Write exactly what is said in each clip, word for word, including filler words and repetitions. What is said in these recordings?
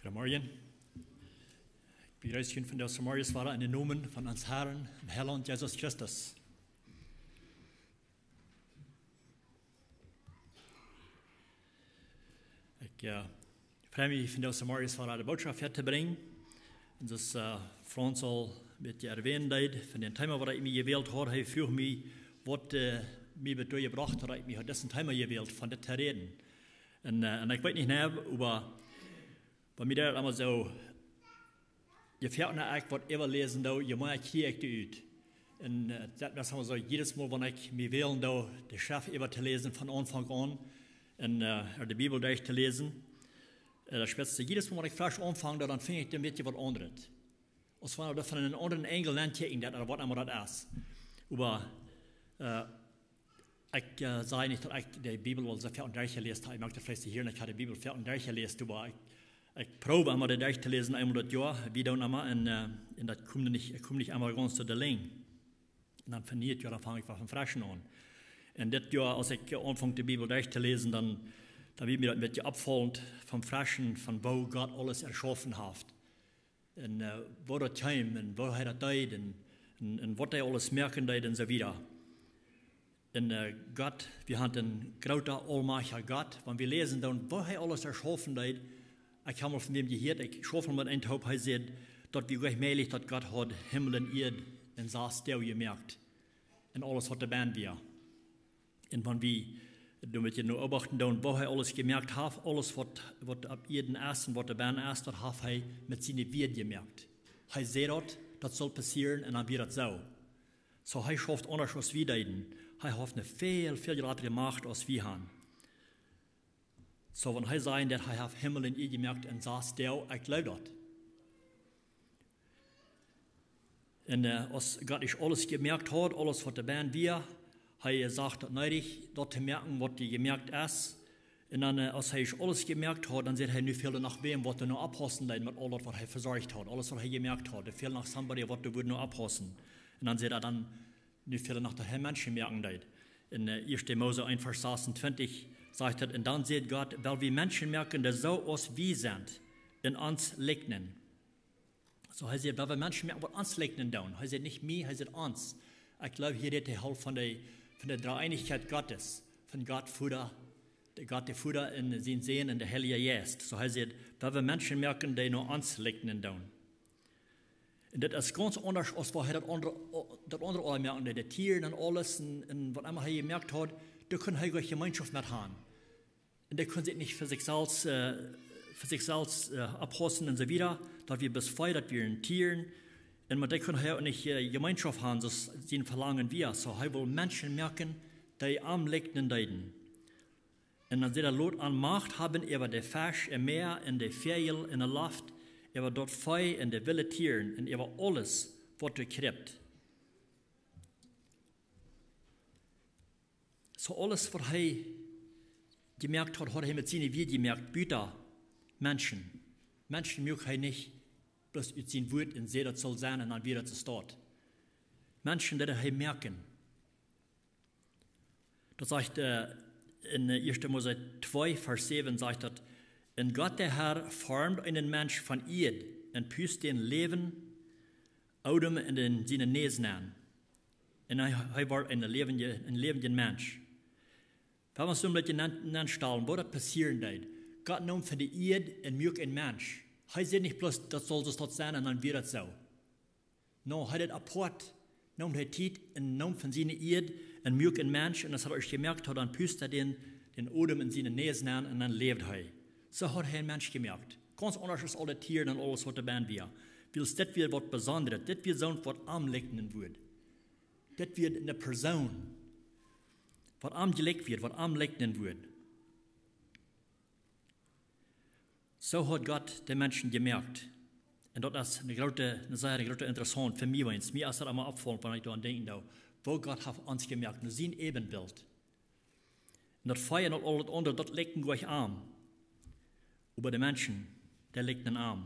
Goodemorjen. Ekj bejreess junt vondoag zemorjes wada en dän Nomen von onsen Harn un Heilaunt Jesus Christus. Ekj, äh, frei mie vondoag zemorjes wada de Bootschoft häa to brinjen. Un soo aus, äh, Franz aul een bät erwänen deed, von daut Thema waut ekj mie jewält haud, hee fruach mie, waut, äh, mie doatoo jebrocht haud, daut ekj mie haud dit Thema jewält, von dit to räden. Un, äh, un ekj weet nich, nä, oba bie mie deit daut emma soo, je foakna ekj waut äwaläsen doo, je mea kjrie ekj doa ut. Un, äh, daut es emma soo, jiedes Mol wan ekj mie wälen doo, de Schreft äwa to läsen von Aunfank aun, un, äh, de Bibel derch to läsen, äh, daut spetste, jiedes Mol wan ekj fresch aunfang, dan, dan finj ekj dan een bät waut aundret. Aus wan daut von eenen aundren Enjel nenntjikjen deit, ooda waut emma daut es. Oba, äh, ekj, äh, saj nich daut ekj de Bibel aul soo foaken derchjeläst hab. Ekj moak daut veleicht hia, ekj hab de Bibel foaken derchjeläst, oba ekj, ekj proow emma de derch to läsen, eemol daut Joa, wie doonen emma, un, äh, un daut kjemt nich, kjemt nich emma gaunz to de Lenj. Un dan fa nieet Joa, dan fang ekj wada von freschen aun. Un dit Joa, aus ekj, äh, aunfunk de Bibel derch to läsen, dan, dan wort mie daut een bät oppfaulent von freschen, von woo Gott aules erschaufen haft. Un, äh, woo daut kjeem un woo hee daut deed un, un, un waut hee aules moaken deed un soo wieda. Un, äh, Gott, wie haben een groota, aulmajchtja Gott, wan wie läsen dan, woo hee aules erschaufen deed. Ekj hab mol von wäm jehieet, ekj schauft met een toop, hee säd, daut wia goanich mäajlich, daut Gott haud Himmel un Ieed en sas Doag jemoakt. Un aules waut doabennen wia. Un wan wie doamet je nu beobachten doonen, woo hee aules jemoakt haft, aules waut, waut opp Ieed es un waut doabennen es, daut haft hee met siene Wieed jemoakt. Hee säd daut, daut saul passieren un dan wia daut soo. Soo, hee schauft aundasch aus wie deeden. Hee haft eene väl, väl jratre Macht aus wie haben. Soo, wan hee säd, daut hee haft Himmel un Ieed jemoakt en sas Doag, ekj jleew daut. Un, äh, aus Gott ieescht aules jemoakt haud, aules waut doabennen wia, hee sach daut needich, daut to moaken, waut doa jemoakt es. Un dan, äh, aus hee ieescht aules jemoakt haud, dan säd hee, nu fäld noch wäm, waut doa noch oppaussen deed met aul daut, waut hee vesorcht haud, aules, waut hee jemoakt haud. Doa fäld noch somebody, waut doa wudd noch oppaussen. Un dan säd hee dan, nu fäld noch daut hee Menschen moaken deed. En, äh, ieeschte Mose eent Varsch sasuntwintich sajcht et: "Un dan säd Gott: Well wie Menschen moaken, dee soo aus wie sent, un ons likjnen." Soo, hee säd, well wie Menschen moaken, waut ons likjnen doonen. Hee säd nich mie, hee säd ons. Ekj jleew, hia rät hee aul von de, von de Dreeeenichkjeit Gottes. Von Gott Voda, de Gott de Voda un sien Sän un de Heilje Jeist. Soo, hee säd, well wie Menschen moaken, dee no ons likjnen doonen. Un daut es gaunz aundasch aus waut hee daut aundre, daut aundre aula moaken deed, de Tieren un aules un, un waut emma hee jemoakt haud, doa kunn hee goanich Jemeenschoft met haben. Un dee kunn sikj nich fa sikj selfst, äh, fa sikj selfst, äh, oppaussen un soo wieda, daut wia bloos Vee, daut wieren Tieren. Un met dee kunn hee uk nich, äh, Jemeenschoft haben, soo aus sien Velangen wia. Soo, hee wull Menschen moaken, dee am likjnen deeden. Un dan sajcht hee: "Lot an Macht haben äwa de Fesch em Mäa un de Väajel en de Loft, äwa daut Vee un de wille Tieren un äwa aules, waut doa kjript." Soo, aules, waut hee jemoakt haud, haud hee met siene Wieed jemoakt, buta Menschen. Menschen muak hee nich, bloos ut sien Wuat un säd, daut saul sennen, un dan wia daut soo. Menschen deed hee moaken. Daut sajcht, äh, en, äh, ieeschte Mose twee, Varsch säwen sajcht daut: "Un Gott, de Herr, formd eenen Mensch von Ieed un pust dän Läwen Odem en dän, siene Näs nenn. Un hee, hee wort een läwendja, een läwendja Mensch." Wan wie ons soo een bät nenn, nennstalen, waut doa passieren deed. Gott neem von de Ieed un muak een Mensch. Hee säd nich bloos, daut saul soo sennen, un dan wia daut soo. Nä, hee deed apoat, neem hee Tiet un neem von siene Ieed un muak een Mensch, un aus hee daut jemoakt haud, dan pust hee dän, dän Odem en siene Näs nenn un dan läwd hee. Soo haud hee een Mensch jemoakt. Gaunz aundasch aus aule Tieren un aules, waut doabennen wia. Wiels dit wia waut Besondret, dit wia soont, waut am likjnen wudd. Dit wia eene Persoon, waut am jlikj wia, waut am likjnen wudd. Soo haud Gott de Menschen jemoakt. Un daut es eene groote, eene sea groote interessaunt fa mie, wiels mie es daut emma oppjefollen, wan ekj doaraun denkjen doo, woo Gott haft ons jemoakt, no sien Äwenbilt. Un daut Vee un aul daut aundre, daut likjt goanich am. Oba de Menschen, dee likjten am.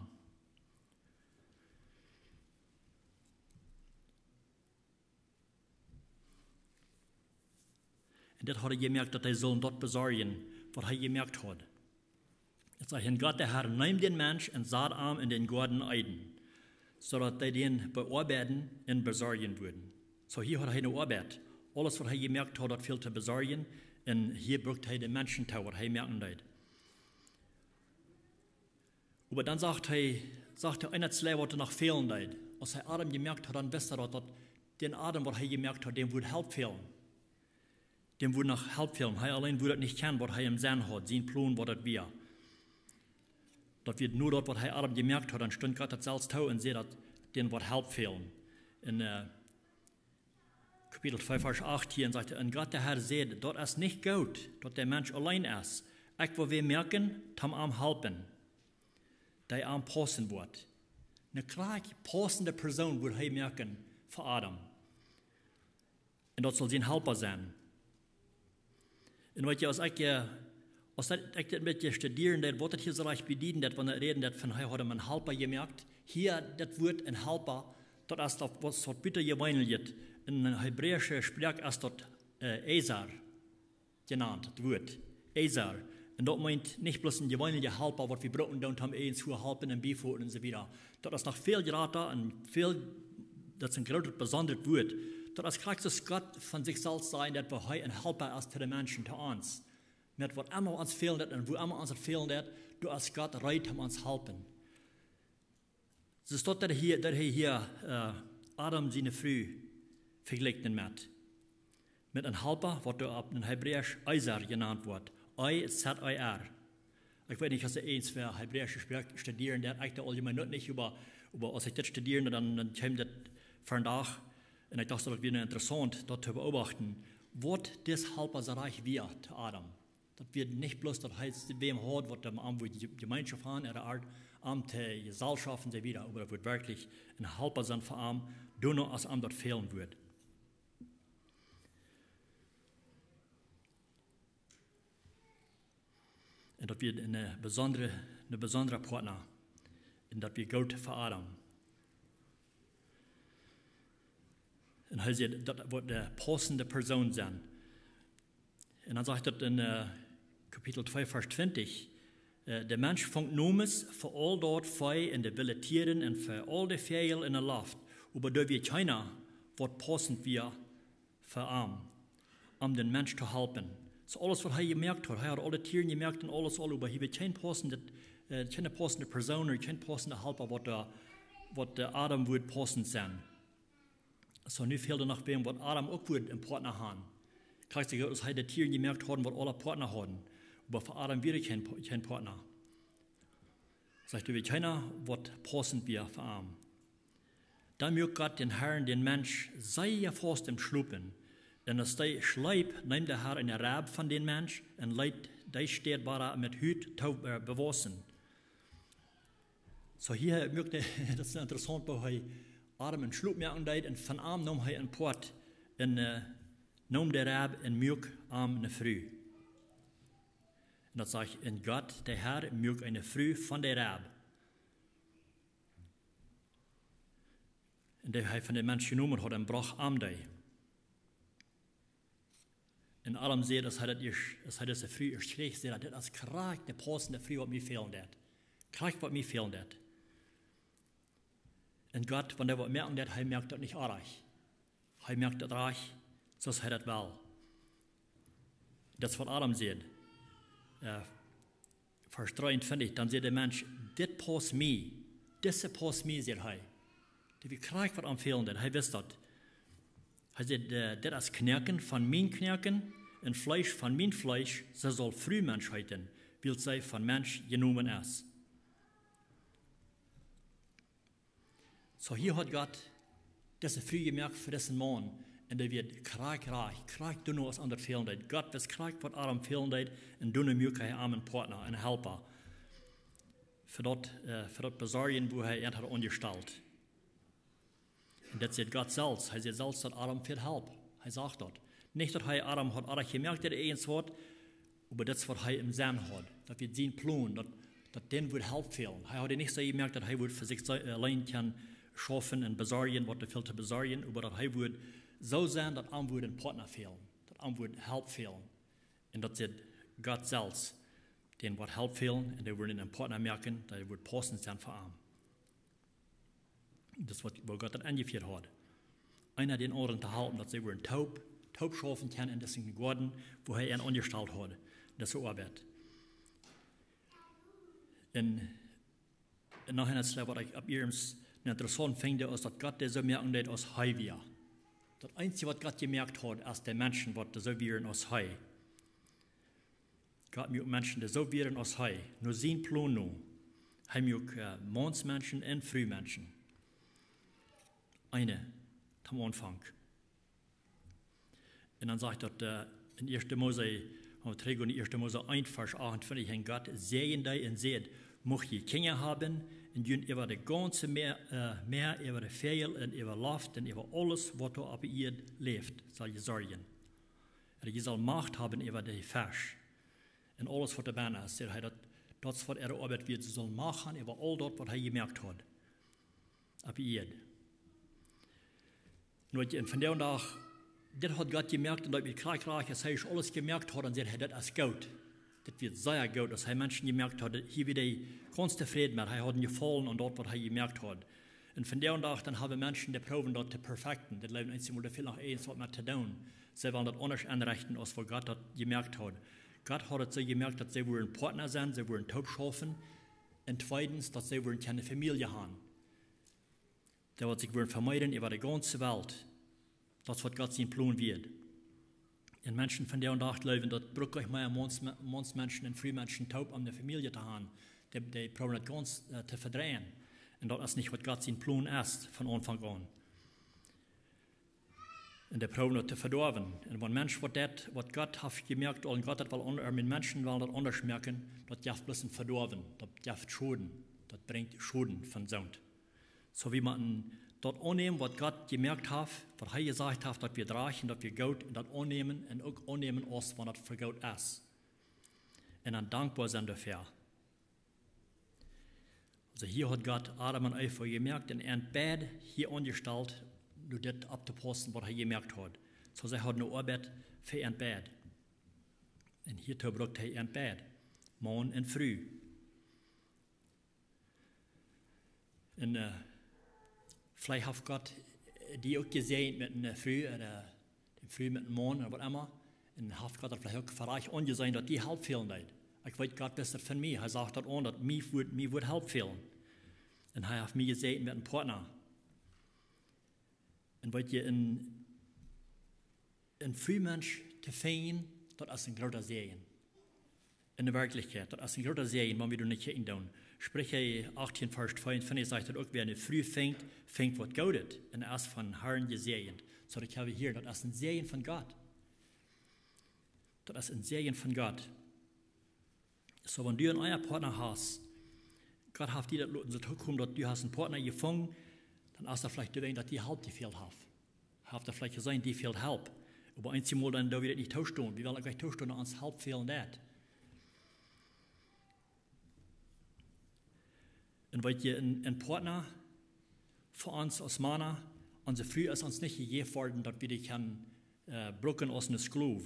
Un daut haud hee jemoakt, daut hee sull daut besorjen, waut hee jemoakt haud. Daut sajcht: Un Gott, de Herr, neem dän Mensch un sad am en dän Goaden Eden, soo daut dee dän beoabeiden un besorjen wudden. Soo hia haud hee ne Oabeit. Aules waut hee jemoakt haud, daut fäld to besorjen. Un hia brukt hee de Menschen too, waut hee moaken deed. Oba dan sajcht hee, sajcht hee, eena, twee, waut doa noch fälen deed. Aus hee Adam jemoakt haud, dan wist hee daut, daut dän Adam, waut hee jemoakt haud, däm wudd Help fälen. Däm wudd noch Help fälen. Hee auleen wudd daut nich kjennen, waut hee em Senn haud, sien Plon, waut daut wia. Daut wia nodäm, waut hee Adam jemoakt haud, dan stunt Gott daut selfst too un säd, daut dän wudd Help fälen. En, äh, Kapitel twee, Varsch achtieen sajcht hee: Un Gott, de Herr, säd: Daut es nich goot, daut de Mensch auleen es. Ekj woa wäm moaken, toom am halpen, dee am paussen woat. Ne krakjt paussende Persoon wudd hee moaken fa Adam. Un daut saul sien Halpa sennen. Un weet jie, aus ekj, äh, aus ekj, ekj dit een bät studieren deed, waut daut hia soo rajcht bedieden deed, wan et räden deed von, hee haud am een Halpa jemoakt. Hia, daut Wuat een Halpa, daut es daut, waut, waut butajeweeneljet. En hebräische Sproak es daut, äh, Ezer jenant, daut Wuat. Ezer. Un daut meent nich bloos een jeweenelja Halpa, waut wie brucken doonen, om irjentwua halpen un biefoaren un soo wieda. Daut es noch väl jrata un väl, daut es een grootet, besondret Wuat. Daut es krakjt soo aus Gott von sikj selfst sajcht, daut hee een Halpa es to de Menschen, to ons. Met waut emma ons fälen deed un wua emma ons daut fälen deed, doa es Gott reed, om ons halpen. Soo es daut, daut hee, daut hee hia, äh, Adam siene Fru vejlikjt met, met een Halpa, waut doa opp een Hebräisch Ezer jenant woat. E Z E R. Ekj weet nich, aus irjentwäa hebräische Sproak studieren deed, ekj doo auljemein noch nich, oba, oba aus ekj dit studieren deed, dan, dan kjeem dit vondoag. Un ekj docht, daut wia interessaunt, daut to beobachten, waut dis Halpa soo rajcht wia to Adam. Daut wia nich bloos daut hee wäm haud, waut am wudd Je-, Jemeenschoft han, ea Art, am to Jesalschoft un soo wieda, oba daut wudd werkjlich een Halpa sennen fa am, doano aus am daut fälen wudd. Un daut wia een besondra, een besondra Partner. Un daut wia goot fa Adam. Un hee säd, daut wudd de paussende Persoon sennen. Un dan sajcht daut en, äh, Kapitel twee, Varsch twintich, äh: De Mensch funk Nomes fa aul daut Vee un de wille Tieren un fa aul de Väajel en de Loft, oba doa wia kjeena, waut paussent wia fa am, om dän Mensch to halpen. Soo aules, waut hee jemoakt haud, hee haud aule Tieren jemoakt un aules aul, oba hia wia kjeen paussende, äh, kjeene paussende Persoon, kjeen paussende Halpa, waut doa, waut doa Adam wudd paussent sennen. Soo, nu fäld noch wäm, waut Adam uk wudd een Partner han. Krakjt soo aus hee de Tieren jemoakt haud, waut aule Partner hauden. Oba fa Adam wia kjeen Pa-, kjeen Partner. Sajcht, doa wia kjeena, waut paussent wia fa am. Dan muak Gott, dän Herrn, dän Mensch sea faust em Schlopen. Un aus dee schleep, neem de Herr eene Reb von dän Mensch un leet dee Städ wada met Hut to, äh, bewausen. Soo hia muak hee, daut es interessaunt, woo hee Adam em Schlop moaken deed un von am neem hee een Poat un, äh, neem de Reb un muak am ne Fru. Un daut sajcht: Un Gott, de Herr, muak eene Fru von de Reb, un dee hee von dän Mensch jenomen haud, un brocht am dee. Un Adam säd, aus hee daut ieescht, aus hee dise Fru ieescht kjrieech, säd hee: Dit es krakjt de paussende Fru, waut mie fälen deed. Krakjt waut mie fälen deed. Un Gott, wan hee waut moaken deed, hee moakt daut nich oajch. Hee moakt daut rajcht, soo aus hee daut well. Daut es waut Adam säd. Äh, Varsch dreeuntwintich, dan säd de Mensch: Dit pausst mie. Dise pausst mie, säd hee. Daut wia krakjt waut am fälen deed. Hee wist daut. Hee säd: Äh, dit es Knoaken von mien Knoaken un Fleesch von mien Fleesch. See saul Frumensch heeten, wiels see von Mensch jenomen es. Soo hia haud Gott dise Fru jemoakt fa disen Maun. Un dee wia krakjt rajcht, krakjt doano aus am daut fälen deed. Gott wist krakjt waut Adam fälen deed. Un doano muak hee am een Partner, een Halpa. Fa daut, äh, fa daut Besorjen, wua hee an haud aunjestalt. Un daut sajcht Gott selfst. Hee sajcht selfst, daut Adam fäld Help. Hee sajcht daut. Nich daut hee Adam haud oajch jemoakt, daut hee ieescht haud, oba daut es waut hee em Senn haud. Daut wia sien Plon, daut, daut dän wudd Help fälen. Hee haud nich soo jemoakt, daut hee wudd fa sikj soo, äh, auleen kjennen schaufen un besorjen, waut hee fäld to besorjen, oba daut hee wudd soo sennen, daut am wudd een Partner fälen, daut am wudd Help fälen. Un daut sajcht Gott selfst. dän woat Help fälen un dee woaren eenen Partner moaken, dee woat paussent sennen fa am. Daut es waut, woo Gott daut aunjefieet haud. Eena dän aundren to halpen, daut see woaren toop, toop schaufen kjennen en disen Goaden, wua hee an aunjestalt haud, dise Oabeit. Un, un noch eent, waut ekj opp iernst interessaunt finj, es daut Gott dee soo moaken deed aus hee wia. Daut eensje waut Gott jemoakt haud, es de Menschen waut soo wieren aus hee. Gott muak Menschen dee soo wieren aus hee, no sien Plon no. Hee muak, äh, Maunsmenschen un Frumenschen. Eene, aum Aunfank. Un dan sajcht daut, äh, en Ieeschte Mose, wan wie trigjgonen en Ieeschte Mose eent, Varsch achtuntwintich, un Gott säajend dee un säd: Mucht jie Kjinja haben un junt äwa de gaunze Mäa, äh, Mäa, äwa de Väajel un äwa Loft un äwa aules waut doa opp de Ieed läft, saul jie sorjen. Un jie sellen Macht haben äwa de Fesch un aules waut doa bennen es. Säd hee daut, daut es waut äare Oabeit wia, see sullen Macht haben äwa aul daut waut hee jemoakt haud opp de Ieed. Nu, en vondoag, dit haud Gott jemoakt un daut wia krakjt rajcht, aus hee aules jemoakt haud, dan säd hee: Daut es goot. Dit wia sea goot, aus hee Menschen jemoakt haud. Hia wia hee gaunz tofräd met, hee haud een Jefaulen aun daut waut hee jemoakt haud. En vondoag, dan haben Menschen dee proowen daut to perfekten. Daut läwen eenjemol, doa fält noch irjent waut met to doonen. See wellen daut aundasch enrechten aus woo Gott daut jemoakt haud. Gott haud daut soo jemoakt daut see woaren Partner sennen, see woaren toop schaufen. Un tweedens, daut see woaren kjennen Famielje haben. Daut waut sikj woaren vemehren äwa de gaunze Welt. Daut es waut Gott sien Plon wia. Un Menschen vondoag jleewen, daut brukt nich mea Mauns-, Maunsmenschen un Frumenschen toop om eene Famielje to haben. Dee, dee proowen daut gaunz, äh, to vedreien. Un daut es nich waut Gott sien Plon es von Aunfank aun. Un dee proowen daut to vedoawen. Un wan Mensch waut daut, waut Gott haft jemoakt, un Gott daut well aun-, äh, Menschen wellen daut aundasch moaken, daut jeft bloos een Vedoawen, daut jeft Schoden, daut brinjt Schoden von Sind. Soo wie motten daut aunnämen waut Gott jemoakt haft, waut hee jesajcht haft, daut wia rajcht un daut wia goot, un daut aunnämen un uk aunnämen aus wan daut fa goot es. Un dan dankboa sennen doafäa. Aulsoo hia haud Gott Adam un Eva jemoakt un an beid hia aunjestalt, om dit opptopaussen waut hee jemoakt haud. Soo see hauden eene Oabeit fa an beid. Un hia too brukt hee an beid, Maun un Fru. Un, äh, veleicht haft Gott, äh, die uk jesäajent met eene, äh, Fru, äh, de Fru met eenen Maun ooda waut emma. Un haft Gott daut veleicht uk fa rajcht aunjeseenen daut die Help fälen deed. Ekj weet, Gott wist daut von mie. Hee sach daut aun daut mie wudd, mie wudd Help fälen. Un hee haft mie jesäajent met eenen Partner. Un weet jie, een, een Frumensch to finjen, daut es een groota Säajen. En de Werkjlichkjeit, daut es een groota Säajen, wan wie doa nich hinjunjen doonen. Spricha achtieen, Varsch tweeunvintich sajcht daut uk: Wäa eene Fru finjt, finjt waut Goodet un es vom Herrn jesäajent. Soo, daut hab wie hia, daut es een Säajen von Gott. Daut es een Säajen von Gott. Soo, wan du eenen Ehepartner hast, Gott haft die daut loten soo tokomen, daut du hast eenen Partner jefungen, dan es daut veleicht doawäajen, daut die Help jefält haft. Haft daut veleicht jeseenen, die fält Help. Oba eenjemol dan, daut wie daut nich toostonen. Wie wellen uk nich toostonen, daut ons Help fälen deit. Un weet jie, een, een Partner fa ons aus Mana, onse Fru es ons nich jejäft worden, daut wie dee kjennen, äh, brucken aus een Sklow,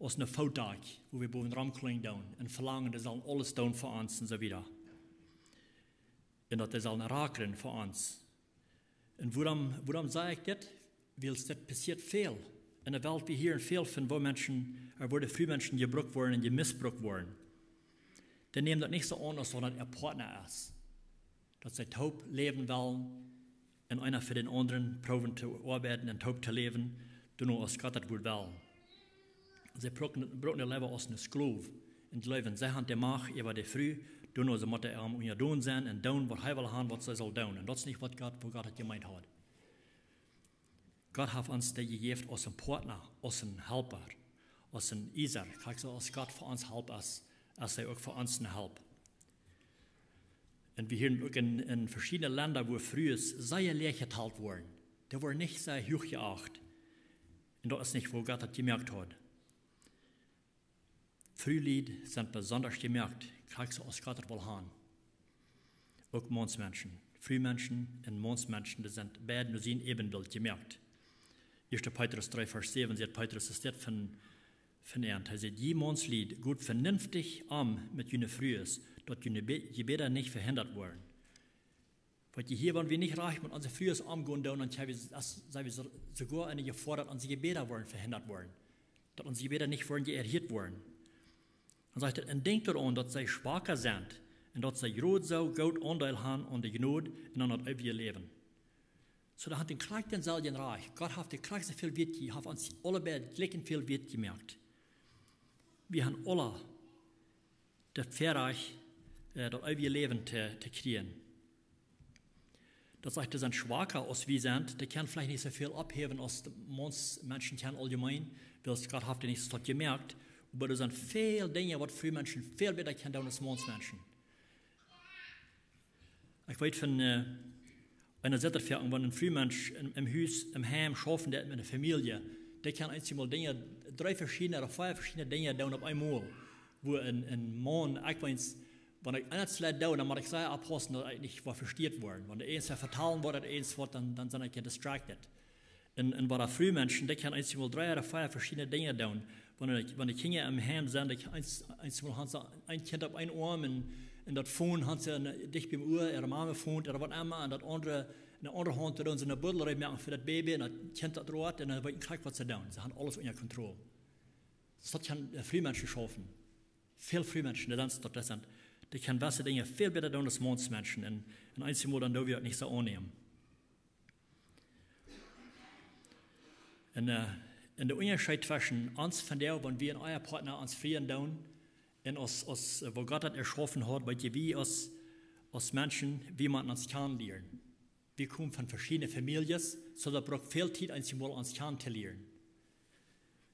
aus een Footdakj, wua wie bowen romkjlieejen doonen un velangen, dee sellen aules doonen fa ons un soo wieda. Un daut dee sellen rakren fa ons. Un wuarom, wuarom saj ekj dit? Wiels dit passieet väl. En de Welt, wie hieren väl von woo Menschen, äh, woo de Frumenschen jebrukt woaren un jemissbrukt woaren. Dee nämen daut nich soo aun, aus wan daut äa Partner es. Daut see toop läwen wellen un eena fa dän aundren proowen to oabeiden un toop to läwen, doano aus Gott daut wudd wellen. See brucken, brucken daut leewa aus een Sklow un jleewen, see haben de Macht äwa de Fru, doano see motten am unjadon sennen un doonen, waut hee well haben, waut see saul doonen. Un daut es nich waut Gott, waut Gott haft jemeent haud. Gott haft ons dee jejäft aus een Partner, aus een Helpa, aus een Eesa. Kjikj, soo aus Gott fa ons Help es, es hee uk fa ons een Help. Un wie hieren uk en, en veschiedne Lenda, wua Frues sea läach jetalt woaren. Dee woaren nich sea huach jeacht. Un daut es nich, woo Gott daut jemoakt haud. Frulied sent besonda jemoakt, krakjt soo aus Gott daut well haben. Uk Maunsmenschen. Frumenschen un Maunsmenschen, dee sent beid no sien Äbenbilt jemoakt. Ieeschte Petrus dree, Varsch säwen, sajcht Petrus, es dit von, Von an, hee sajcht: Jie Maunslied, got vernünftig om met june Frues, daut june Be-, Jebäda nich vehindat woaren. Waut jie hia, wan wie nich rajcht met onse Frues omgonen doonen, dan sent wie, es, sent wie soo-, soogoa enne Jefoa, daut onse Jebäda woaren vehindat woaren. Daut onse Jebäda nich woaren jeerhieet woaren. Dan sajcht hee: Un denkjt doaraun, daut see schwaka sent, un daut see jrod soo goot Aundeel han aun de Jnod un aun daut eewje Läwen. Soo, doa haft hee krakjt dän selwjen Rajcht. Gott haft dee krakjt soo väl wieet je-, haft ons aule beid jlikj väl wieet jemoakt. Wie han aule daut Väarajcht, äh, daut eewje Läwen to, to kjrieen. Daut sajcht, dee sent schwaka aus wie sent, dee kjennen veleicht nich soo väl opphäwen aus de Maunsmenschen kjennen auljemeen, wiels Gott haft dee nich soo jemoakt, oba doa sent väl Dinja, waut Frumenschen väl bäta kjennen doonen aus Maunsmenschen. Ekj weet von, äh, eena sajcht daut, wan een Frumensch em, em Hus, em Heim schaufen deit met eene Famielje, dee kaun eensjemol Dinja, dree veschiedne ooda vea veschiedne Dinja doonen opp eemol, wua een, een Maun, ekj weet, wan ekj eent slet doo, dan mott ekj sea oppaussen, daut ekj nich woa vestieet woaren. Wan de eent vetalen woat, daut eent woat, dan, dan sie ekj distracted. Un, un waut Frumenschen, dee kjennen eensjemol dree ooda vea veschiedne Dinja doonen. Wan de, wan de Kjinja em Heim sent, dee eent, eensjemol han see een Kjint opp een Oarm un, un daut Phone han see een, dicht biem Ua, äare Mama phont ooda waut emma, un daut aundre, enne aundre Haunt doonen see een Buddel reed moaken fa daut Baby, un daut Kjint daut roat, un dan weeten see krakjt, waut see doonen. See han aules unja Kontroll. Soo daut kaun, äh, Frumenschen schaufen. Väl Frumenschen, dee sent, daut sent, dee kjennen jewesse Dinja väl bäta doonen aus Maunsmenschen. Un, un eensjemol dan doo wie daut nich soo aunnämen. Un, äh, un de Unjascheet tweschen ons vondoag, wan wie een Ehepartner ons frieen doonen, un aus, aus, äh, woo Gott daut erschaufen haft, weet jie, wie aus, aus Menschen, wie motten ons kjanen lieren. Wie komen von veschiedne Famieljes, soo daut brukt väl Tiet, eensjemol ons kjanen to lieren.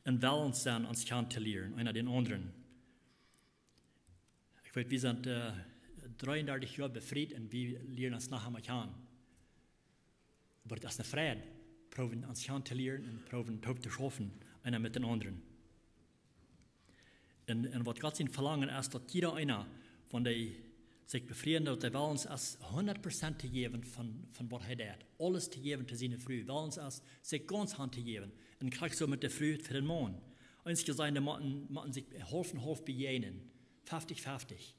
Un wellen sennen, ons kjanen to lieren, eena dän aundren. Ekj weet, wie sent, äh, dreeundartich Joa befriet un wie lieren ons noch emol kjanen. Oba daut es eene Freid, proowen ons kjanen to lieren un proowen toop to schaufen, eena met dän aundren. Un, un waut Gott sien Velangen es, daut jieda eena, wan dee sikj befrieen, daut dee wellens es hundat Prozent to jäwen von, von waut hee deit. Aules to jäwen to siene Fru. Wellens es, sikj gaunz han to jäwen. Un krakjt soo met de Fru fa dän Maun. Eenje sajen, dee motten, motten sikj haulf un haulf bejäajnen. Feftich feftich.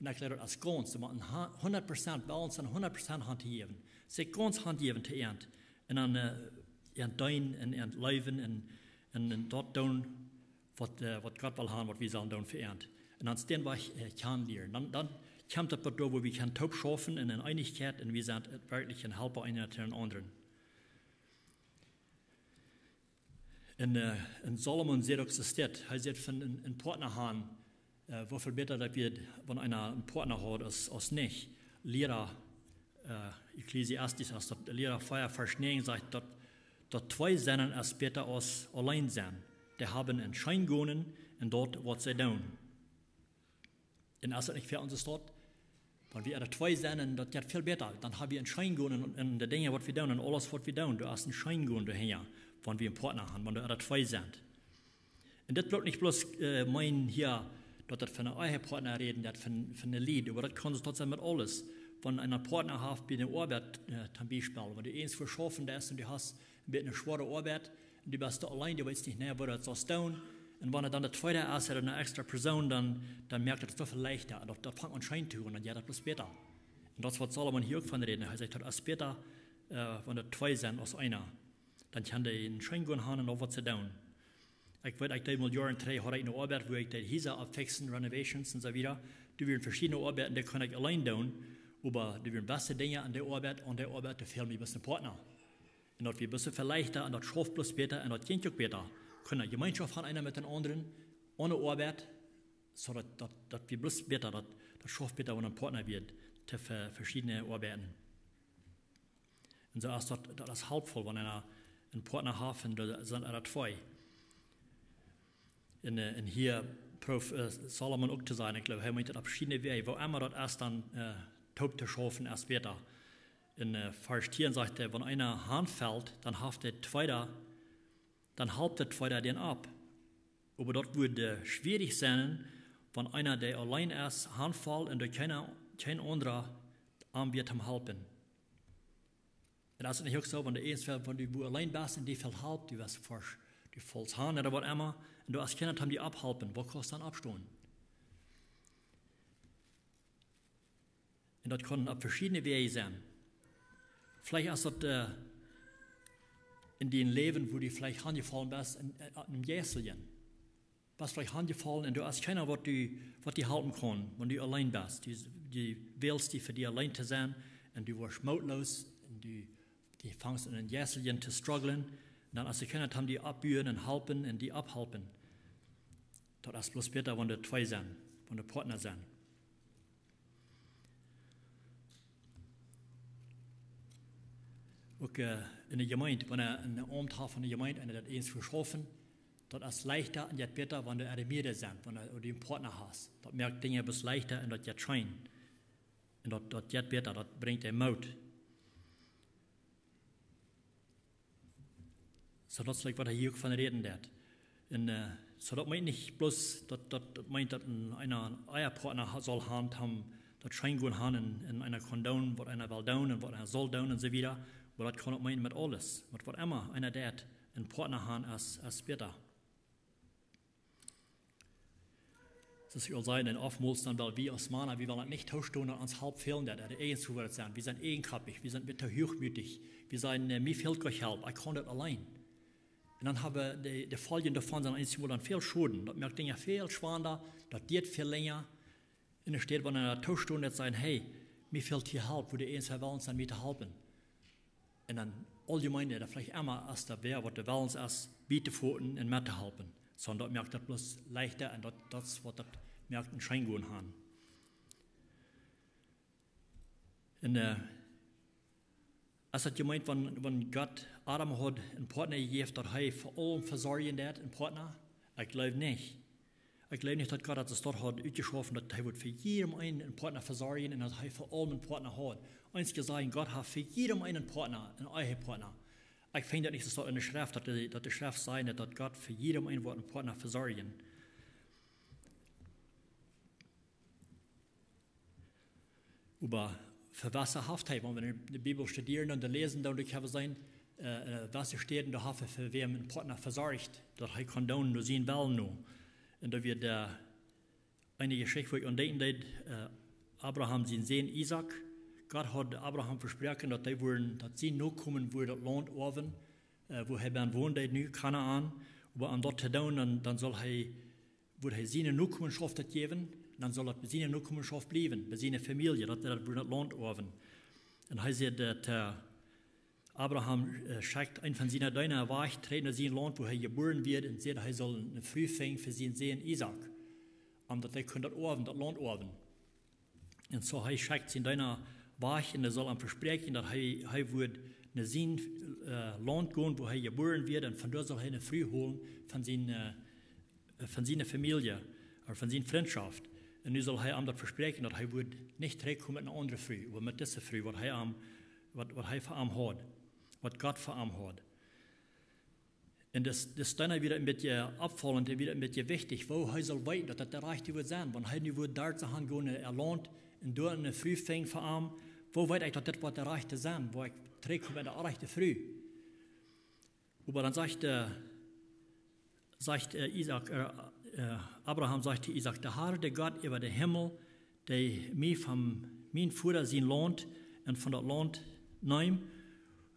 Un ekj jleew, daut es gaunz, dee motten ha-, hundat Prozent, wellens sennen hundat Prozent han to jäwen. Sikj gaunz han jäwen to an. Un dan, äh, an deenen un an leewen un, un, un daut doonen, waut, äh, waut Gott well han, waut wie sellen doonen fa an. Un dan dän Wajch, äh, kjanen lieren. Dan, dan kjemt daut bat doa, wua wie kjennen toop schaufen un en Eenichkjeit un wie sent werkjlich een Halpa eena dän aundren. Un, äh, un Salomo sajcht uk soo, hee sajcht von een, een Partner han, äh, woo väl bäta daut wia, wan eena een Partner haud aus, aus nich. Liera, äh, Ekklesiastes, aus daut Liera vea Varsch näajen sajcht, daut, daut twee sennen es bäta aus auleen sennen. Dee haben een Scheengonen en daut, waut see doonen. Un es daut nich fa onse Städ? Wan wie ea twee sent, un daut jeit väl bäta, dan ha wie een Scheengonen en, en de Dinja, waut wie doonen, un aules, waut wie doonen, doa es een Scheengonen doahinja, wan wie een Partner han, wan doa ea twee sent. Un dit bloot nich bloos, äh, meenen hia, daut daut von een Ehepartner räden, daut von, von een Lied, oba daut kaun soo daut sennen met aules. Wan eena een Partner haft bie de Oabeit, äh, toom Biespel, wan du eent veschaufen deist un du hast een bät eene schwoare Oabeit, un du best doa auleen, du weetst nich, nä, woo du daut saust doonen. Un wan et dan de tweede es, ooda eene extra Persoon, dan, dan moakt daut soo väl leichta. Daut, daut fangt aun scheen to gonen, dan jeit daut bloos bäta. Un daut es, waut Salomo hia uk von räden. Hee sajcht, daut es bäta, äh, wan et twee sent aus eena. Dan kaun dee een Scheengonen han en uk waut to doonen. Ekj weet, ekj deed mol Joaren trigj, haud ekj eene Oabeit, wua ekj deed Hiesa oppfiksen, renovations un soo wieda. Doa wieren veschiedne Oabeiten, dee kunn ekj auleen doonen, oba doa wieren jewesse Dinja aun de Oabeit, aun de Oabeit, doa fäld mie bloos een Partner. Un daut wia bloos väl leichta un daut schauft bloos bäta un daut jinkj uk bäta. Kunn Jemeenschoft han, eena met dän aundren, onen Oabeit, soo daut, daut, daut wia bloos bäta, daut, daut schauft bäta, wan een Partner wia, to ve-, veschiedne Oabeiten. Un soo es daut, daut es halpvoll, wan eena een Partner haft un doa sent ea twee. Un, äh, un hia proowt, äh, Salomo uk to sajen, ekj jleew, hee meent daut opp veschiedne Wäaj, woo emma daut es, dan, äh, toop to schaufen es bäta. En, äh, Varsch tieen sajcht hee, wan eena hanfelt, dan haft de tweeda, dan halpt de tweeda dän opp. Oba daut wudd, äh, schwierich sennen, wan eena, dee auleen es, hanfelt un doa kjeena, kjeen aundra am wia toom halpen. Un es et nich uk soo, wan du eent, wan du wua auleen best un die fält Help, du best forsch, du felst han ooda waut emma, Un doa es kjeena toom die opphalpen, woo kaust dan oppstonen? Un daut kaun opp veschiedne Wäaj sennen. Veleicht es daut äh, en dien Läwen, wua du veleicht hanjefollen best en, en, en Jeisteljen. Best veleicht hanjefollen un doa es kjeena, waut die, waut die halpen kaun, wan du auleen best. Du, du wälst die fa die auleen to sennen un du woascht mootloos un du, du fangst aun en Jeisteljen to strugglen. Un dan es doa kjeena toom die oppbuen un halpen un die opphalpen. Daut es bloos bäta, wan doa twee sent, wan doa Partner sent. Uk äh, en de Jemeent, wan eena en Aumt haft von de Jemeent un daut eent veschaufen, daut es leichta un jeit bäta, wan doa ea mea sent, wan du en Partner hast. Daut moakt Dinja bloos leichta un daut jeit scheen. Un daut, daut jeit bäta, daut brinjt die Moot. Soo daut es like waut hee hia uk von räden deed. Un äh, soo daut meent nich bloos daut, daut, daut meent daut en, eena, eena Ehepartner ha-, saul haben, toom daut scheen gonen haben un, un eena kaun doonen waut eena well doonen un waut eena saul doonen un soo wieda. Oba daut kaun uk meenen met aules, met waut emma eena deit, en Partner haben es, es bäta. Soo aus ekj aul säd, un oftmols dan well wie aus Mana, wie wellen nich toostonen, daut ons Help fält, daut wie eejens woaren sent. Wie sent eejenkoppich, wie sent bät too huachmootich. Wie sajen, äh, mie fält kjeen Help, ekj kaun daut auleen. Un dan hab wie de, de Foljen doavon sent eensjemol dan väl Schoden. Daut moakt Dinja väl schwanda, daut diat väl lenja. En de Städ, wan eena toostonen deit, sajen, hey, mie fält hia Help, wua de eejens wellen sent, mie to halpen. Un dan auljemeen, daut veleicht emma es daut wäa, waut de Wellens es, bie to foten un met to halpen. Sonda daut moakt daut bloos leichta un daut, daut es waut daut moakt en scheen gonen haben. Un äh, es daut jemeent, wan, wan Gott Adam haud en Partner jejäft, daut hee fa aulem vesorjen deed, en Partner? Ekj jleew nich. Ekj jleew nich, daut Gott daut soo haud utjeschaufen, daut hee wudd fa jiedem eenen en Partner vesorjen un daut hee fa aulem en Partner haud. Eensje sajen, Gott haft fa jiedem eenen en Partner, en Ehepartner. Ekj finj daut nich soo en de Schreft, daut de, daut de Schreft sajcht, daut Gott fa jiedem eenen woat en Partner vesorjen. Oba fa wesse haft hee, wan wie de Bibel studieren un de läsen, dan kjenn wie seenen, äh, äh, wesse Städen, doa haft hee fa wäm en Partner vesorcht, daut hee kaun doonen no sienen Wellen no. Un doa wia de eene Jeschicht, wua ekj aun denkjen deed, äh, Abraham sien Sän Isaak. Gott haud Abraham vesproaken, daut hee wudden, daut sien Nokomen wudd daut Launt oawen, äh, wua hee bie wond deed nu, Kanaan. Oba om daut to doonen, dan, dan saul hee, wudd hee siene Nokomenschoft daut jäwen, dan saul daut bie siene Nokomenschoft bliewen, bie siene Famielje, daut, daut wudd daut Launt oawen. Un hee säd daut, äh, Abraham, äh, schekjt eenen von siene Deena wajch, trigj no sien Launt, wua hee jebuaren wia, un säd, hee saul ne Fru finjen fa sienen Sän Isaak, om daut hee kunn daut oawen, daut Launt oawen. Un soo hee schekjt siene Deena wajch un hee saul am vespräakjen, daut hee, hee wudd no sien, äh, Launt gonen, wua hee jebuaren wia, un von doa saul hee ne Fru holen von sien, äh, von siene Famielje, ooda von siene Frintschoft. Un nu saul hee am daut vespräakjen, daut hee wudd nich trigjkomen met ne aundre Fru, oba met dise Fru, waut hee am, waut, waut hee fa am haud, waut Gott fa am haud. Un dis, dis Deena wia een bät oppfaulent, dee wia een bät wichtich, woo hee saul weeten, daut daut de rajchte wudd sennen, wan hee nu wudd doa soo han gonen, ea Launt, un doa ne Fru finjen fa am, woo weet ekj, daut dit woat de rajchte sennen, wua ekj trigjkom met de rajchte Fru? Oba dan sajcht, äh, sajcht, äh, Isaak, äh, äh, Abraham sajcht to Isaak: „De Herr, de Gott äwa dän Himmel, dee mie von mien Voda sien Launt un von daut Launt neem,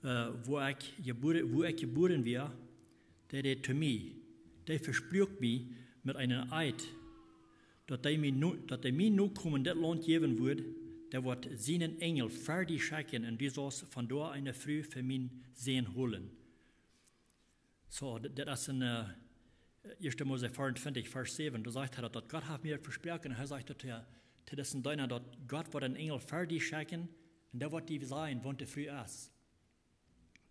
äh, wua ekj jebuaren, wua ekj jebuaren wia, dee räd to mie, dee vespruak mie met eenen Eed, daut dee mie no-, daut dee mie Nokomen dit Launt jäwen wudd, dee woat sienen Enjel ver die schekjen un du saust von doa eene Fru fa mienen Sän holen.“ Soo, dit, dit es en, äh, Ieeschte Mose vea un twintich, Varsch säwen. Doa sajcht hee daut, daut Gott haft mie vesproaken. Un hee sajcht daut to, to disen Deena, daut Gott woat eenen Enjel ver die schekjen. Un dee woat die sajen, woo de Fru es.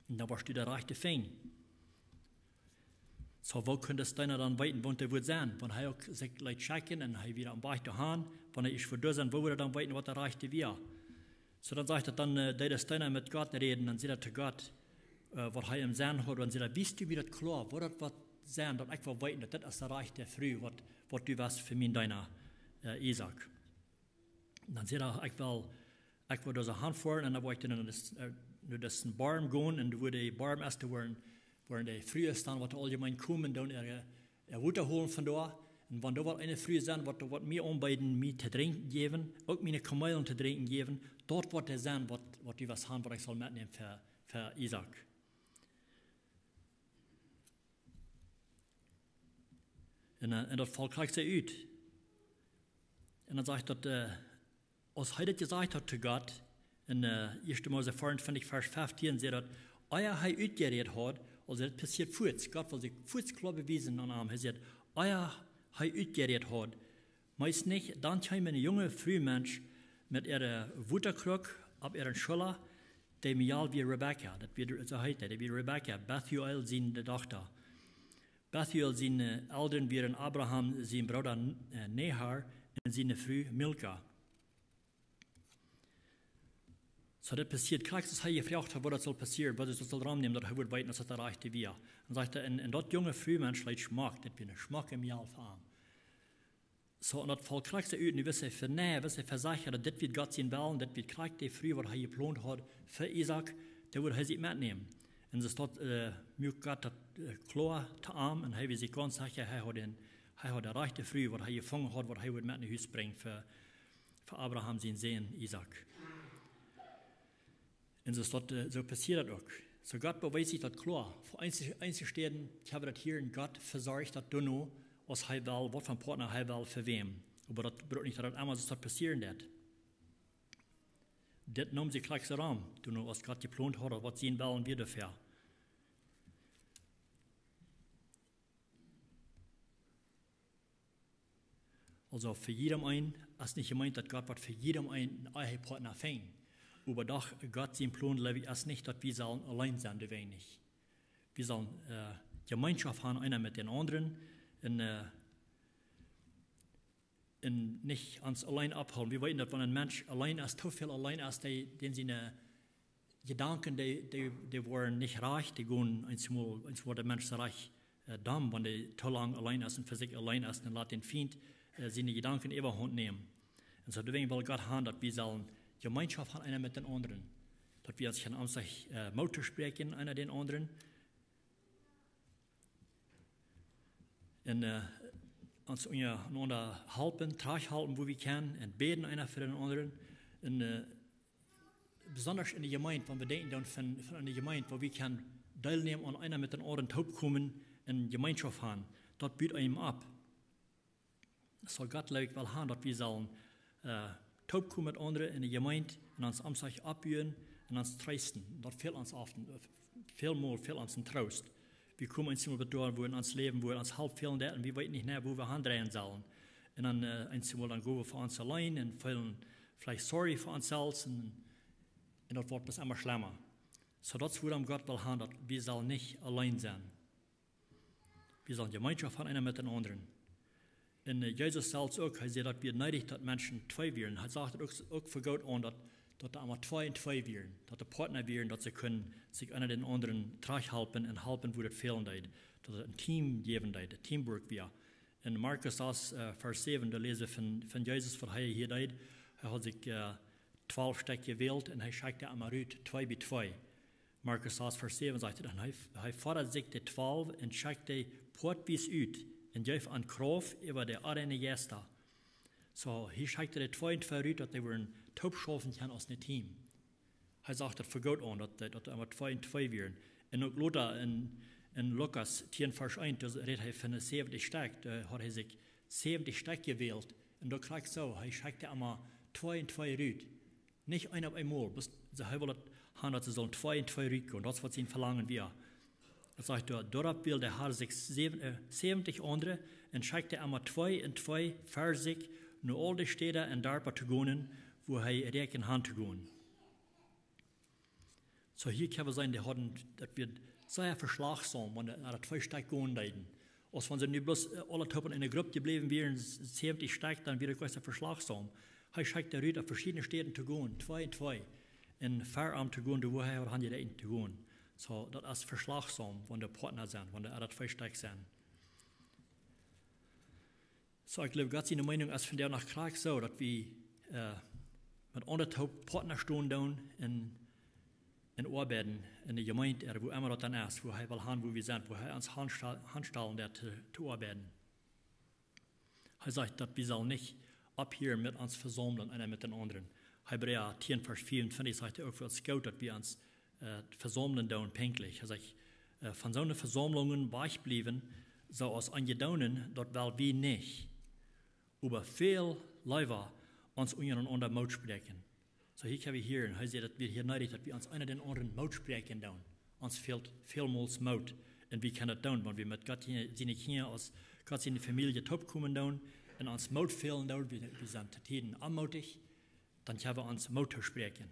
Un dan woascht du de rajchte finjen. Soo, woo kunn dis Deena dan weeten, woo dee wudd sennen? Wan hee uk sikj leet schekjen un hee wia aum Wajch doa han, wan hee es ver doa sennen, woo wudd hee dan weeten, waut de rajchte wia? Soo, dan sajcht daut dan, äh, deed dis Deena met Gott räden, dan säd hee to Gott, äh, waut hee em Senn haud, dan säd hee: „Wiest du mie daut kloa, woo daut woat sennen, daut ekj woa weeten, daut dit es de rajchte Fru, waut, waut du west fa mienen Deena, äh, Isaak?“ Dan säd hee: „Ekj well, ekj well doa soo han foaren un dan woa ekj dan no dis, äh, no disen Borm gonen un wua de Borm es, doa woaren, woaren de Frues dan, waut auljemeen komen, dan äare Wota holen von doa. Un wan doa waut eene Fru sennen, waut, waut mie aunbeeden, mie to drinkjen jäwen, uk miene Kameelen to drinkjen jäwen, daut woat dee sennen, waut, waut du waut han, waut ekj saul metnämen fa, fa Isaak. Un, äh, un daut foll krakjt soo ut. Un dan sajcht daut, äh, aus hee daut jesajcht haud to Gott, en, äh, Ieeschte Mose 24, Varsch 15, sajcht daut, ea hee utjerät haud, aulsoo daut passieed fuaz. Gott wull sikj fuaz kloa bewiesen aun am. Hee sajcht, ea hee utjerät haud, meist nich, dan kjeem eene junge Frumensch met äare Wotakruck opp äare Schulla, dee Mejal wia Rebekka. Daut wia, soo heet dee, dee wia Rebekka, Bethuel siene Dochta. Bethuel siene Elren wieren Abraham sien Brooda, äh, Nahor un siene Fru Milka. Soo, daut passieed krakjt aus hee jefroacht haud, waut daut sull passieren, waut daut sull romnämen, daut hee wudd weeten, aus daut de rajchte wia. Un sajcht hee, un, un daut junge Frumensch leet schmock, daut wia een schmocke Mejal fa am. Soo, un daut foll krakjt soo ut, un wist hee fa, nä, wist hee fa sikj, daut dit wia Gott sien Wellen, dit wia krakjt dee Fru, waut hee jeplont haud fa Isaak, dee wudd hee sikj metnämen. Un soo daut, äh, muak Gott daut, äh, kloa to am, un hee wia sikj gaunz secha, hee haud dän, hee haud de rajchte Fru, waut hee jefungen haud, waut hee wudd met no Hus brinjen fa, fa Abraham sienen Sän Isaak. Un soo daut, äh, soo passieed daut uk. Soo Gott bewiest sikj daut kloa. Fa eenje, eenje Städen, ekj hab daut hia, un Gott vesorcht daut doano, aus hee well, waut fa een Partner hee well fa wäm. Oba daut brukt nich, daut daut emma soo daut passieren deit. Dit neem sikj krakjt soo rom, doano aus Gott jeplont haud, waut sien Wellen wia doafäa. Aulsoo, fa jieda eenen es nich jemeent, daut Gott woat fa jieda eenen een Ehepartner finjen. Oba doch, Gott sien Plon, jleew ekj, es nich, daut wie sellen auleen sennen, doawäajen nich. Wie sellen, äh, Jemeenschoft haben, eena met dän aundren, un, äh, un nich ons auleen ophoolen. Wie weeten, daut wan een Mensch auleen es, too väl auleen es, dee, dän siene Jedanken, dee, dee, dee woaren nich rajcht, dee gonen eensmol, eensmol woat de Mensch rajcht, äh, domm, wan dee too lang auleen es un fa sikj auleen es, dan lat dän Fient, äh, siene Jedanken Äwahaunt nämen. Un soo doawäajen well Gott haben, daut wie sellen Jemeenschoft haben, eena met dän aundren. Daut wie ons kjennen om sikj, äh, Moot toospräakjen, eena dän aundren. Un, äh, ons unjarenaunda halpen, trajchthalpen, wua wie kjennen, un bäden eena fa dän aundren. Un, äh, besonda enne Jemeent, wan wie denkjen dan von, von enne Jemeent, wua wie kjennen deelnämen aun eena met dän aundren toopkomen un Jemeenschoft haben, daut but eenem opp. Soo Gott, jleew ekj, well haben, daut wie sellen, äh, toopkomen met aundre enne Jemeent un ons om sikj oppbuen un ons treesten. Daut fält ons oft, äh, välmol fält ons een Troost. Wie komen eensmol bat doa, wua en ons Läwen, wua ons Help fälen deit un wie weeten nich mea, wua wie aundreien sellen. Un dan, äh, eensmol dan go wie fa ons auleen un feelen veleicht sorry fa ons selfst un, un daut woat bloos emma schlemma. Soo daut es wuarom Gott well haben, daut wie sellen nich auleen sennen. Wie sellen Jemeenschoft haben, eena met dän aundren. Un, äh, Jesus selfst uk, hee säd, daut wia needich, daut Menschen twee wieren. Hee sach daut uk, uk fa goot aun, daut, daut doa emma twee un twee wieren, daut doa Partner wieren, daut see kunnen sikj eena dän aundren trajchthalpen un halpen, wua daut fälen deed. Daut et een Team jäwen deed, Teamwork wia. En Markus sas, äh, Varsch säwen, doa läs wie von, von Jesus, waut hee hia deed. Hee haud sikj, äh, twalf Stekj jewält un hee schekjt dee emma rut, twee bie twee. Markus sas, Varsch säwen sajcht et, un hee, hee fodad sikj de twalf un schekjt dee poatwies ut un jeef an Krauft äwa de onreine Jeista. Soo, hee schekjt dee twee un twee rut, daut dee wudden toop schaufen kjennen aus een Team. Hee sach daut fa goot aun, daut, daut doa emma twee un twee wieren. Un uk lota en, en Lukas tieen Varsch eent, doa rät hee von de säwentich Stekj, doa haud hee sikj säwentich Stekj jewält. Un daut krakjt soo, hee schekjt dee emma twee un twee rut. Nich eena opp eemol, bloos, soo, hee wull daut haben, daut see sullen twee un twee rutkomen. Daut es waut sien Velangen wia. Daut sajcht doa, doaropp wäld de Har sikj säwen-, äh, säwentich aundre un schekjt dee emma twee un twee ver sikj no aul de Städa un Darpa to gonen, wua hee räakjend haud to gonen. Soo, hia kjenn wie seenen, dee hauden, daut wia sea veschlajchtsom, wan doa, doa twee Stekj gonen deeden. Aus wan see nu bloos, äh, aule toop en eene Grupp jebläwen wieren, s-, säwentich Stekj, dan wia daut sea veschlajchtsom. Hee schekjt dee rut opp veschiedne Städen to gonen, twee un twee. Un ver am to gonen, doa wua hee haud aunjeräakjent to gonen. Soo, daut es veschlajchtsom, wan doa Partner sent, wan doa, äh, twee Stekj sent. Soo, ekj jleew, Gott siene Meenunk es vondoag noch krakjt soo, daut wie, äh, met aundre toop Partner stonen doonen un un oabeiden enne Jemeent, ooda wua emma daut dan es, wua hee well han, wua wie sent, wua hee ons hansta-, hanstalen deit to, to oabeiden. Hee sajcht, daut wie sellen nich opphieren met ons vesaumlen, eena met dän aundren. Hebräa tieen Varsch vea un twintich sajcht hee uk, daut es goot, daut wie ons, äh, vesaumlen doonen, pinkjlich. Hee sajcht, äh, von soone Vesaumlungen wajchbliewen, soo aus eenje doonen, daut well wie nich. Oba väl leewa ons unjarenaunda Moot spräakjen. Soo hia kjenn wie hieren, hee sajcht, daut wie hia needich, daut wie ons eena dän aundren Moot spräakjen doonen. Ons fält välmols Moot. Un wie kjennen daut doonen, wan wie met Gott siene, siene Kjinja, aus Gott siene Famielje toopkomen doonen un ons Moot fälen doonen, wie, wie sent to Tieden onmootich, dan kjenn wie ons Moot toospräakjen.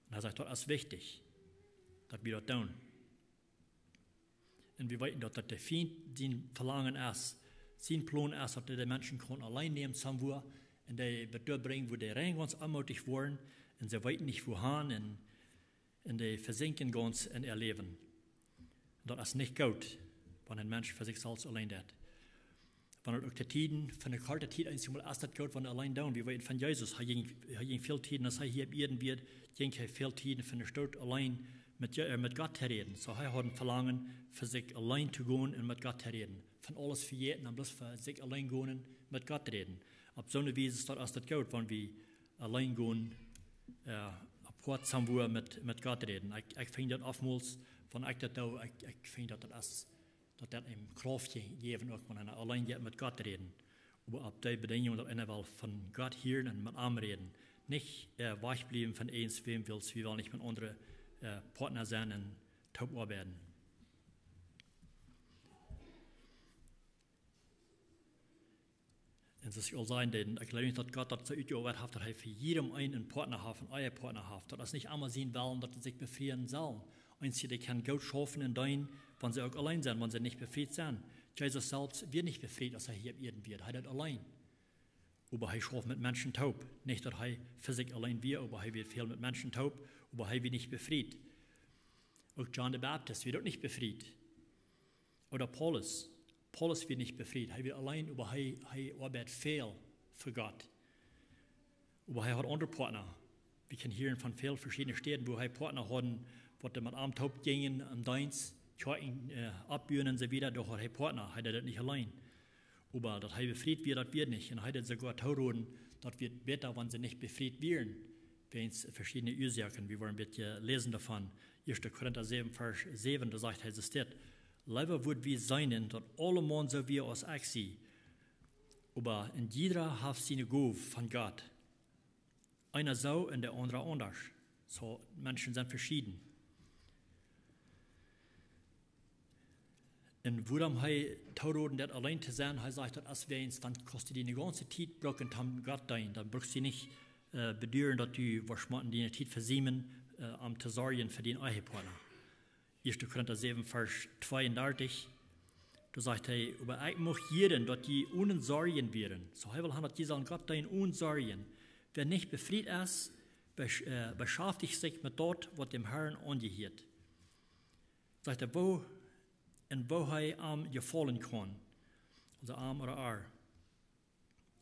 Un hee sajcht, daut es wichtich, daut wie daut doonen. Un wie weeten, daut daut de Fient sien Velangen es, sien Plon es, daut hee de Menschen kaun auleen nämen, somewhere, un dee doa brinjen, wua dee rein gaunz onmootich woaren, un see weeten nich, wua han, un, un dee vesinkjen gaunz en äa Läwen. Daut es nich goot, wan een Mensch fa sikj selfst auleen deit. Wan daut uk to Tieden, fa eene korte Tiet eensjemol es daut goot, wan hee auleen deit. Wie weeten von Jesus, hee jinkj, hee jinkj väl Tieden, aus hee hia opp Ieed wia, jinkj hee väl Tieden fa eene Stoot auleen met Je-, äh, met Gott to räden. Soo hee haud een Velangen, fa sikj auleen to gonen un met Gott to räden. Von aules vejäten un bloos fa sikj auleen gonen, met Gott räden. Opp soone Wies es daut, es daut goot, wan wie auleen gonen, äh, apoat somewhere met, met Gott räden. Ekj, ekj finj daut oftmols, wan ekj daut doo, ekj, ekj finj daut daut es, daut daut eenem Krauft je-, jäwen, uk wan eena auleen jeit met Gott räden. Oba opp dee Bedinjunk, daut eena well von Gott hieren un met am räden. Nich, äh, wajchbliewen von eent, wäm wils, wie wellen nich met aundre, äh, Partner sennen un toop oabeiden. Un soo aus ekj aul säd, dan, ekj jleew nich, daut Gott daut soo utjeoabeit haft, daut hee fa jiedem eenen een Partner haft, een Ehepartner haft. Daut es nich emma sien Wellen, daut see sikj befrieen sellen. Eenje, dee kjennen goot schaufen un deenen, wan see uk auleen sent, wan see nich befriet sent. Jesus selfst wia nich befriet, aus hee hia opp Ieed wia. Hee deed auleen. Oba hee schauft met Menschen toop. Nich, daut hee fa sikj auleen wia, oba hee wia väl met Menschen toop, oba hee wia nich befriet. Uk Johannes de Baptist wia uk nich befriet. Ooda Paulus. Paulus wia nich befriet. Hee wia auleen, oba hee, hee oabeid väl fa Gott. Oba hee haud aundre Partner. Wie kjennen hieren von väl veschiedne Städen, wua hee Partner haud, waut doa met am toop jinjen, em Deenst, Kjoakjen, äh, oppbuen un soo wieda, doa haud hee Partner. Hee deed daut nich auleen. Oba daut hee befriet wia, daut wia nich. Un hee deed soogoa tooroden, daut wia bäta, wan see nich befriet wieren. Wäajen veschiedne Uasoaken. Wie woaren een bät läsen doavon. Ieeschte Korinta säwen, Varsch säwen, doa sajcht hee, sajcht dit: Leewa wudd wie seenen, daut aulemaun soo wia aus ekj sie. Oba een jieda haft siene Gow von Gott. Eena soo un de aundra aundasch. Soo, Menschen sent veschieden. Un wuarom hee tooroden deit, auleen to sennen, hee sajcht, daut es wäajen, dan kaust du diene gaunze Tiet brucken, om Gott deenen. Dan brukst du nich, äh, beduaren, daut du woascht motten diene Tiet vesiemen, äh, om to sorjen fa dienen Ehepartner. Ieeschte Korinta säwen, Varsch tweeundartich, doa sajcht hee: Oba ekj mucht hieren, daut jie onen Sorjen wieren. Soo, hee well han, daut jie sellen Gott deenen onen Sorjen. Wäa nich befriet es, besch-, äh, beschaftich sikj met daut, waut däm Herrn aunjehieet. Sajcht hee, woo, un woo hee am jefaulen kaun. Aulsoo am ooda ar.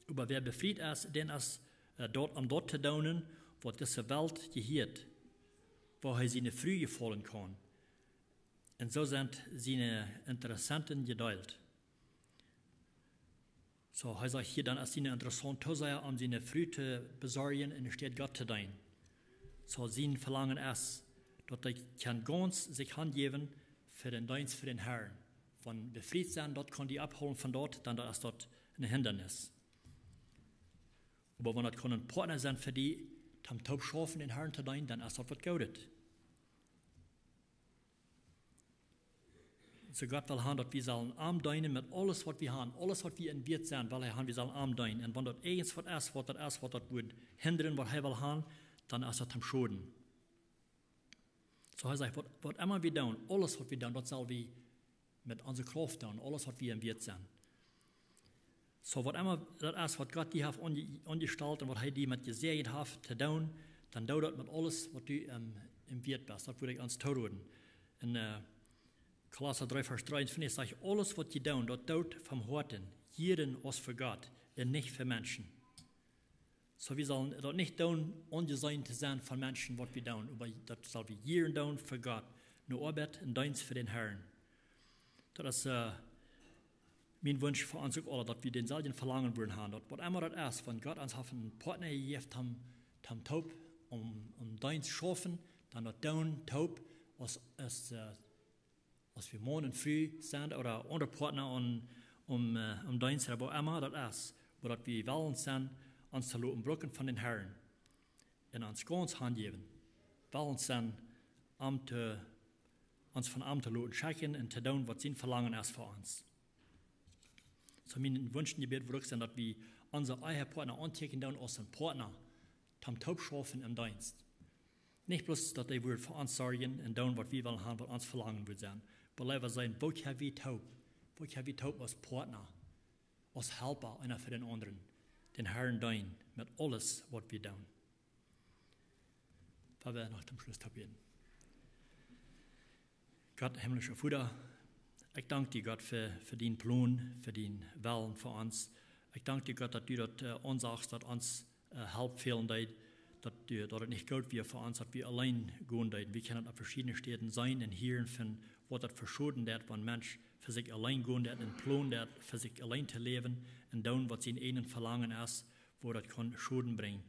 Oba wäa befriet es, dän es, äh, daut, om daut to doonen, waut dise Welt jehieet, woo hee siene Fru jefaulen kaun. Un soo sent siene Interessen jedeelt. Soo, hee sajcht hia, dan es siene Interesse too sea, om siene Fru to besorjen, enne Städ Gott to deenen. Soo, sien Velangen es, daut hee kaun gaunz sikj hanjäwen fa dän Deenst fa dän Herrn. Wan befriet sennen, daut kaun die aufhoolen von daut, dan daut es daut een Hindanis. Oba wan daut kaun een Partner sennen fa die, om toop schaufen dän Herrn to deenen, dan es daut waut Goodet. Soo Gott well han, daut wie sellen am deenen met aules, waut wie han, aules, waut wie en Wieet sent, well hee han, wie sellen am deenen. Un wan daut irjent waut es, waut daut es, waut daut wudd hindren, waut hee well han, dan es daut am Schoden. Soo hee sajcht, waut, waut emma wie doonen, aules, waut wie doonen, daut sell wie met onse Krauft doonen, aules, waut wie en Wieet sent. Soo, waut emma daut es, waut Gott die haft aunje-, aunjestalt un waut hee die met jesäajent haft to doonen, dan doo daut met aules, waut du, ähm, en Wieet best. Daut wudd ekj ons tooroden. En, äh, Kolossa dree, Varsch dreeunfeftich sajcht: Aules, waut jie doonen, daut doot von Hoaten, jieda aus fa Gott un nich fa Menschen. Soo wie sellen daut nich doonen, om jeseenen to sennen von Menschen, waut wie doonen, oba daut sell wie jieren doonen fa Gott, ne Oabeit, een Deenst fa dän Herrn. Daut es mien Wunsch fa ons uk aule, daut wie dänselwjen Velangen wudden haben, daut waut emma daut es, wan Gott ons haft een Partner jejäft, toom toop om Deenst schaufen, dan daut doonen toop, aus wie Maun un Fru sent ooda aundre Partner om Deenst ooda waut emma daut es, oba daut wie wellen sennen, ons to loten bruken von dän Herrn un ons gauns hanjäwen, wellen sennen, ons von am to loten schekjen un to doonen waut sien Velangen es fa ons. Soo mien Wunsch un Jebäd wudd uk sennen, daut wie onse Ehepartner aunkjikjen doonen aus een Partner, toom toop schaufen em Deenst. Nich bloos daut dee wudden fa ons sorjen un doonen waut wie wellen haben, waut ons Velangen wudd sennen, oba leewa seenen, woo kjenn wie toop aus Partner, aus Halpa eena fa dän aundren, dän Herrn deenen met aules waut wie doonen. Gott, himlischa Voda, ekj dank die, Gott, fa dien Plon, fa dien Wellen fa ons. Ekj dank die, Gott, daut du daut aunsachst, daut ons Help fälen deed, daut daut nich goot wia fa ons, daut wie auleen gonen deeden. Wie kjennen daut opp veschiedne Städen seenen un hieren von waut daut fa Schoden deit, wan een Mensch fa sikj auleen gonen deit un plonen deit fa sikj auleen to läwen un doonen waut sien ieejnet Velangen es, woo daut kaun Schoden brinjen,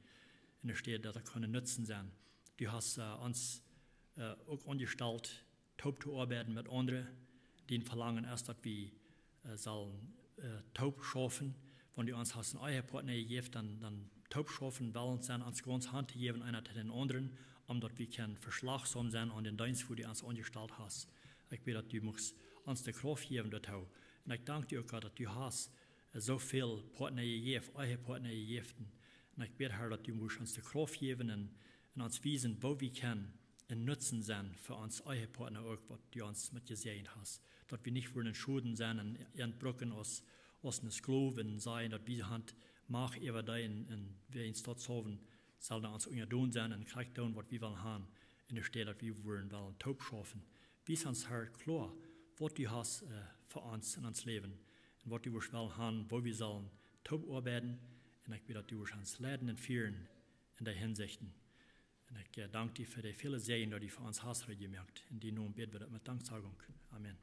enne Städ daut daut kaun een Nutzen sennen. Du hast ons uk aunjestalt toop to oabeiden met aundre. Dien Velangen es, daut wie sellen toop schaufen. Wan du ons hast een Ehepartner jejäft, dan toop schaufen, wellen sennen, ons gauns hantojäwen eena to dän aundren, om daut wie kjennen veschlajchtsom sennen aun dän Deenst, wua du ons aunjestalt hast. Ekj bäd, daut du muchst ons de Krauft jäwen doatoo. Un ekj dank die uk, Gott, daut du hast soo väl Partner jejäft, Ehepartner jejäft. Un ekj bäd, Herr, daut du muchst ons de Krauft jäwen un ons wiesen, woo wie kjennen een Nutzen sennen fa ons Ehepartner uk, waut du ons met jesäajent hast. Daut wie nich wudden een Schoden sennen un an bruken aus een Sklow un sajen, daut wie han Macht äwa dee un wäajens daut sellen dee ons unjadon sennen un krakjt doonen waut wie wellen han, enne Städ daut wie wudden wellen toop schaufen. Wies ons, Herr, kloa, waut du hast fa ons en ons Läwen un waut du wurscht wellen han, woo wie sellen toop oabeiden. Un ekj bäd, daut du wurscht ons leiden un fieren en de Hinsichten. Un ekj dank die fa de väle Säajen, dee du fa ons hast reed jemoakt. En dienen Nomen bäd wie daut met Danksagung. Amen.